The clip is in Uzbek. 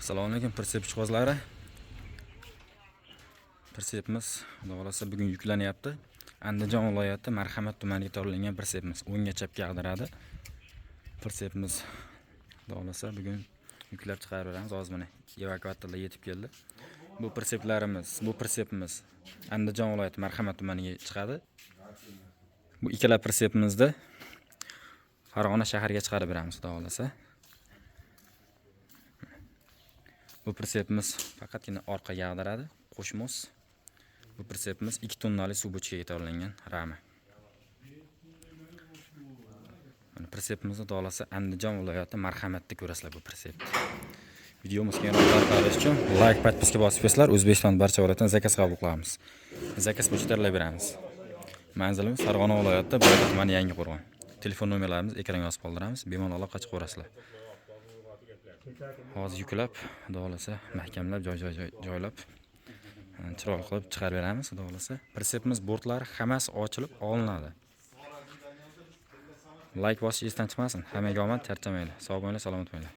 Assalomu alaykum, pritsep ishqibozlari. Pritsepimiz, Xudo xohlasa, bugun yuklanyapti. Andijon viloyati Marhamat tumaniga tayyorlangan pritsepimiz o'ngga chapga ag'daradi. Pritsepimiz, Xudo xohlasa, bugun yuklab chiqarib beramiz. Hozir mana evakuatorlar yetib keldi. Bu pritseplarimiz, bu pritsepimiz Andijon viloyati Marhamat tumaniga chiqadi. Bu ikkala pritsepimizni Farg'ona shahriga chiqarib beramiz, Xudo xohlasa. Bu pritsepimiz faqatgina orqaga ag'daradi, qo'shmos. Bu pritsepimiz 2 tonnali suv bochkaga tayyorlangan rama. Mana pritsepimizni, Xudo xohlasa, Andijon viloyati Marhamatda ko'rasizlar bu pritsepni. Videomiz kengroq tarqalishi uchun like, подписка bosib qo'ysanglar, O'zbekiston barcha viloyatidan zakaz qabul qilamiz. Zakaz bo'yicha tayyorlab beramiz. Manzilimiz Farg'ona viloyatida Bo'ydoq tumani, Yangiqo'rg'on. Telefon nomerlarimiz ekranga yozib qoldiramiz. Bemalol aloqa chiqaverasizlar. Hozir yuklab, Xudo xohlasa, mahkamlab, joy-joy joylab, chiroyli qilib chiqarib beramiz, Xudo xohlasa. Pritsepimiz bortlari hammasi ochilib olinadi. Like bosish esdan chiqmasin. Hammaga omad, charchamanglar. Sog' bo'linglar, salomat bo'linglar.